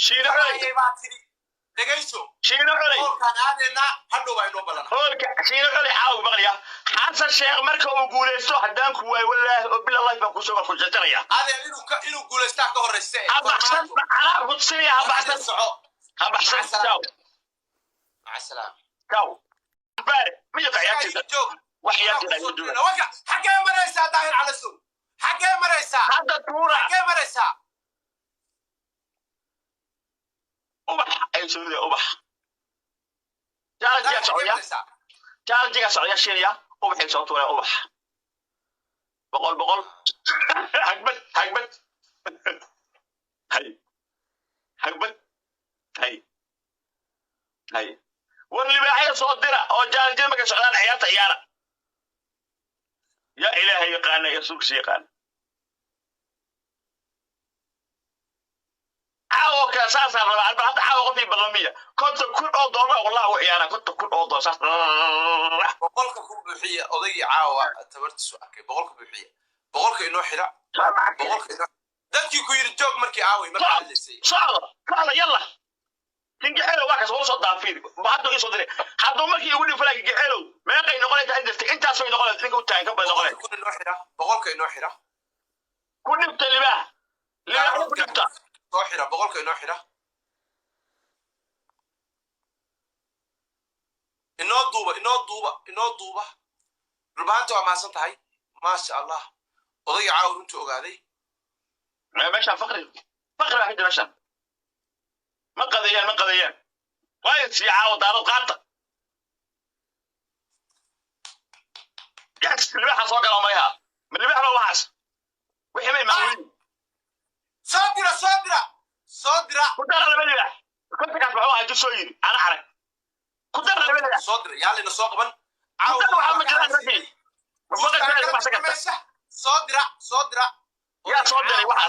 Shiino Culay. Ayay baa tidhi, dhegayso. Shiino Culay. Hoolkaan aadaynaa, hadhow baa inoo balana. Hoolka Shiino Culay caawa maqlaya. Xasan Sheekh marka uu guuleysto, haddaan ku waayo, wallaahi oo billahi baan kusoo ku jarjaraya. Adeer, inuu guulaystaa ka horreysa. Ha baxsan, anaa ku tusinaya. Ha baxsan. Soco. Ha baxsan. Ciao. Maca salaama. Ciao. Baare ma yaqa ciyaartiisa. Joog. Wax ciyaartiisa ay duwan. Waka, xaggee maraysaa, Daahir Calasow? Xaggee maraysaa? Hadda tuura. Xaggee maraysaa? Ubax ay soo ridaya, ubax jaalajiga Daahir, xaggee socya. maraysaa? Jaalajiga socya, shiinaya, ubaxay soo tuuraya, ubax boqol boqol, hagbad hagbad, hay hagbad, hay hay. War libaaxya soo dira oo jaalajida markay socdaan ciyaarta ciyaara. Yaa Ilaahay yaqaana iyo rasuulkiisa yaqaana. Caawo kale saasaa rabaa alba. Hadda caawa qofkii ballamiya $50,000, wallahi ugu ciyaara $50,000 saas. 100-ka ku buuxiya odaygii caawa tabartiisu arkay. 100-ka buuxiya, 100-ka inoo xira, 100-ka inoo. Dadkii ku yidhi joog markii aaway markaa hadlaysay. Socdo, socdo, yalla. Kingixelow waa kas wala soo daafiir hadda ii soo diray. Hadduu markii igu dhifalaa Kingixelow, meeqay noqonaysaa indirtay? Intaas bay noqonaysa, ninka u taagan ka bay noqonaysa. 100-ka kun inoo xira, 100-ka inoo xira. Ku dhibta libaax, libaax ku dhibta. Soo xira, 100-ka inoo xira, inoo duuba, inoo duuba, inoo duuba. Dhulbaanta waa mahadsan tahay, maasha Allah. Odaygii caawa runtu ogaaday. Meeshaan faqri, faqri baa ka jira meeshaan. Ma qadeeyaan, ma qadeeyaan. Waa sii caawa daarad qaata. Yes, libaaxa soo gala mayha. Ma libaax ba waxaas wixii may maaweyn. Soo dira, soo dira, soo dira. Ku dara laba libaax. Kontankaas muxuu ahaa? Jir soo yiri ana arag. Ku dara laba libaax. Soo dira, yaa layna soo qaban. Ku dara, waxaa ma jiraan ragii. Ma faqri Meesha soo dira, soo dira. Yaa soo diray waxaas?